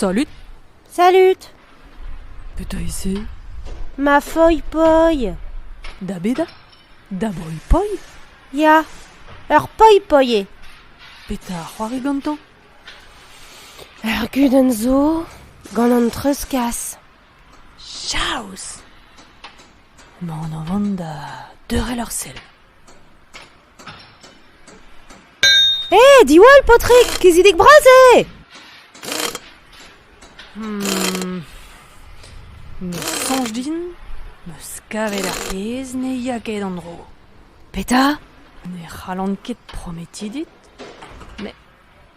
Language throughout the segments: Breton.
Salut. Salut. Petra eo se? Ma foi-poi. Da beda? Da boi-poi? Ya, ur poi-poi eo. Petra a c'hoari gantañ? Ur gudenn zo gant an treuzkas. Chaous! Emaon o vont da deurel ur sell. Eh, diwall, paotrig, kizidik bras eo! Me soñj din 'm eus kavet ar pezh ne ya ket en-dro. Petra? Ne c'hallan ket prometiñ dit, met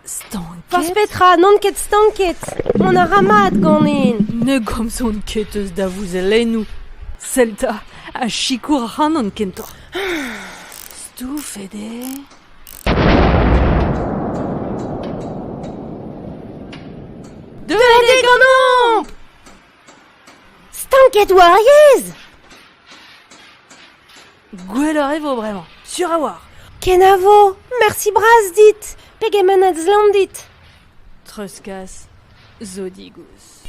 stanket... Forzh petra, n'on ket stanket. Mont a ra mat ganin. Ne gomzont ket eus da vouzellennoù. Sell 'ta, ha sikour ac'hanon kentoc'h. Stoufet eo. Deuet eo ganeomp! Stanket oa ar yezh! Gwelloc'h e vo bremañ, sur a-walc'h. Kenavo, mersi bras dit. Pegement a zleomp dit? Treuzkas zo digoust.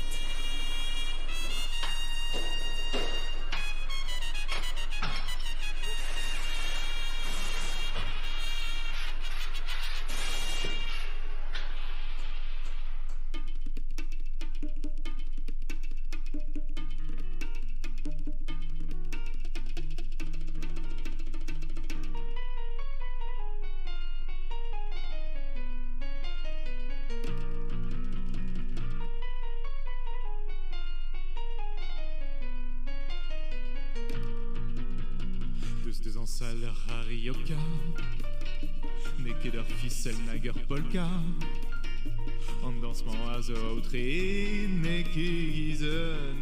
Deus dañsal ur c'harioka N'eo ket ur fisel nag ur polka An dañs-mañ a zo aotre N'eo ket giz un